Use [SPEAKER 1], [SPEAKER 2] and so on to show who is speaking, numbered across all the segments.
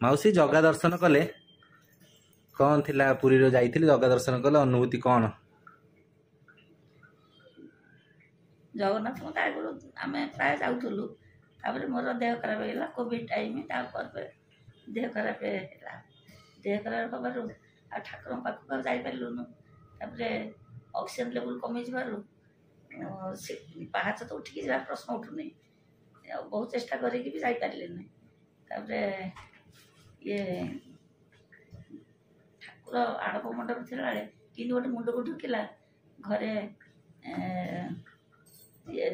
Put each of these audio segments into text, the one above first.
[SPEAKER 1] ମାଉସୀ, ଜଗା ଦର୍ଶନ କଲେ, କ'ଣ ଥିଲା? ପୁରୀରେ ଯାଇଥିଲି, ଜଗା ଦର୍ଶନ କଲେ, ଅନୁଭୂତି କ'ଣ?
[SPEAKER 2] ଜଗନ୍ନାଥଙ୍କ ତ ଆଗରୁ ଆମେ ପ୍ରାୟ ଯାଉଥିଲୁ। ତାପରେ ମୋର ଦେହ ଖରାପ ହେଇଗଲା କୋଭିଡ଼ ଟାଇମ୍। ତାପରେ ଦେହ ଖରାପ ହେଲା। ଦେହ ଖରାପ ହେବାରୁ ଆଉ ଠାକୁରଙ୍କ ପାଖକୁ ଆଉ ଯାଇପାରିଲୁନୁ। ତାପରେ ଅକ୍ସିଜେନ୍ ଲେବୁଲ୍ କମିଯିବାରୁ ସେ ପାହାଚ ତ ଉଠିକି ଯିବାର ପ୍ରଶ୍ନ ଉଠୁନି। ଆଉ ବହୁତ ଚେଷ୍ଟା କରିକି ବି ଯାଇପାରିଲିନି। ତାପରେ ଇଏ ଠାକୁର ଆଡ଼ପ ମଣ୍ଡପ ଥିଲାବେଳେ କିନ୍ତୁ ଗୋଟେ ମୁଣ୍ଡକୁ ଢୁକିଲା। ଘରେ ଇଏ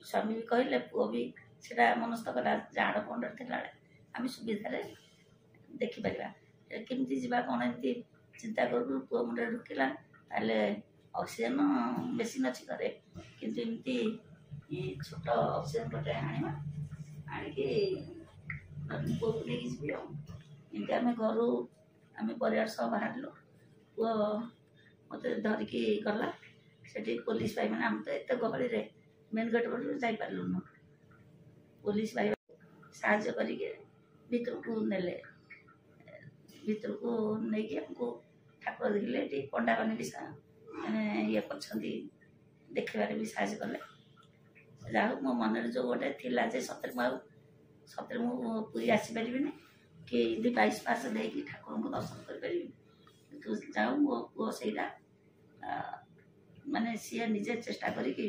[SPEAKER 2] ସ୍ୱାମୀ ବି କହିଲେ, ପୁଅ ବି ସେଇଟା ମନସ୍ଥ କଲା ଯେ ଆଡ଼ପ ମଣ୍ଡପ ଥିଲାବେଳେ ଆମେ ସୁବିଧାରେ ଦେଖିପାରିବା, କେମିତି ଯିବା କ'ଣ ଏମିତି ଚିନ୍ତା କରୁ କରୁ ପୁଅ ମୁଣ୍ଡରେ ଢୁକିଲା, ତାହେଲେ ଅକ୍ସିଜେନ୍ ମେସିନ୍ ଅଛି ଘରେ, କିନ୍ତୁ ଏମିତି ଛୋଟ ଅକ୍ସିଜେନ୍ ଗୋଟେ ଆଣିବା, ଆଣିକି ପୁଅକୁ ନେଇକି ଯିବି। ଆଉ ଏମିତି ଆମେ ଘରୁ ଆମେ ପରିବାର ସହ ବାହାରିଲୁ। ପୁଅ ମୋତେ ଧରିକି ଗଲା। ସେଠି ପୋଲିସ ଭାଇମାନେ, ଆମେ ତ ଏତେ ଗହଳିରେ ମେନ୍ ଗେଟ୍ ପଟରୁ ଯାଇପାରିଲୁନୁ, ପୋଲିସ ଭାଇ ସାହାଯ୍ୟ କରିକି ଭିତରକୁ ନେଲେ। ଭିତରକୁ ନେଇକି ଆମକୁ ଠାକୁର ଦେଖିଲେ। ଏଠି ପଣ୍ଡାମାନେ ବି ମାନେ ଇଏ କରିଛନ୍ତି, ଦେଖିବାରେ ବି ସାହାଯ୍ୟ କଲେ। ଯାହା ହଉ, ମୋ ମନରେ ଯେଉଁ ଗୋଟେ ଥିଲା ଯେ ସତରେ ମୁଁ ଆଉ ସତରେ ମୁଁ ପୁରୀ ଆସିପାରିବିନି କି ଏମିତି 22 ପାହାଚ ଦେଇକି ଠାକୁରଙ୍କୁ ଦର୍ଶନ କରିପାରିବିନି, କିନ୍ତୁ ଯାହା ହଉ ମୋ ପୁଅ ସେଇଟା ମାନେ ସିଏ ନିଜେ ଚେଷ୍ଟା କରିକି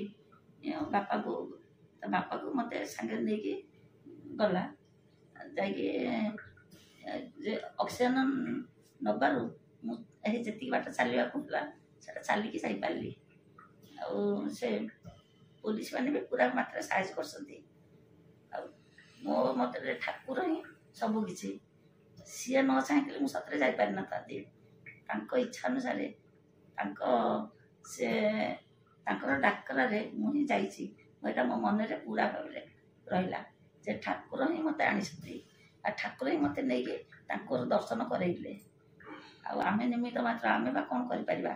[SPEAKER 2] ବାପାକୁ, ତା ବାପାକୁ ମୋତେ ସାଙ୍ଗରେ ନେଇକି ଗଲା। ଯାଇକି ଯେ ଅକ୍ସିଜେନ୍ ନେବାରୁ ମୁଁ ଏହି ଯେତିକି ବାଟ ଚାଲିବାକୁ ହେଲା ସେଇଟା ଚାଲିକି ଯାଇପାରିଲି। ଆଉ ସେ ପୋଲିସ ମାନେ ବି ପୁରା ମାତ୍ରାରେ ସାହାଯ୍ୟ କରିଛନ୍ତି। ଆଉ ମୋ ମତରେ ଠାକୁର ହିଁ ସବୁ କିଛି। ସିଏ ନ ଚାହିଁଥିଲେ ମୁଁ ସତରେ ଯାଇପାରିନଥାନ୍ତି। ତାଙ୍କ ଇଚ୍ଛା ଅନୁସାରେ, ତାଙ୍କ ସେ ତାଙ୍କର ଡାକରାରେ ମୁଁ ହିଁ ଯାଇଛି। ମୁଁ ଏଇଟା ମୋ ମନରେ ପୁରା ଭାବରେ ରହିଲା ଯେ ଠାକୁର ହିଁ ମୋତେ ଆଣିଛନ୍ତି ଆଉ ଠାକୁର ହିଁ ମୋତେ ନେଇକି ତାଙ୍କର ଦର୍ଶନ କରେଇଲେ। ଆଉ ଆମେ ନିମିତ୍ତ ମାତ୍ର, ଆମେ ବା କ'ଣ କରିପାରିବା?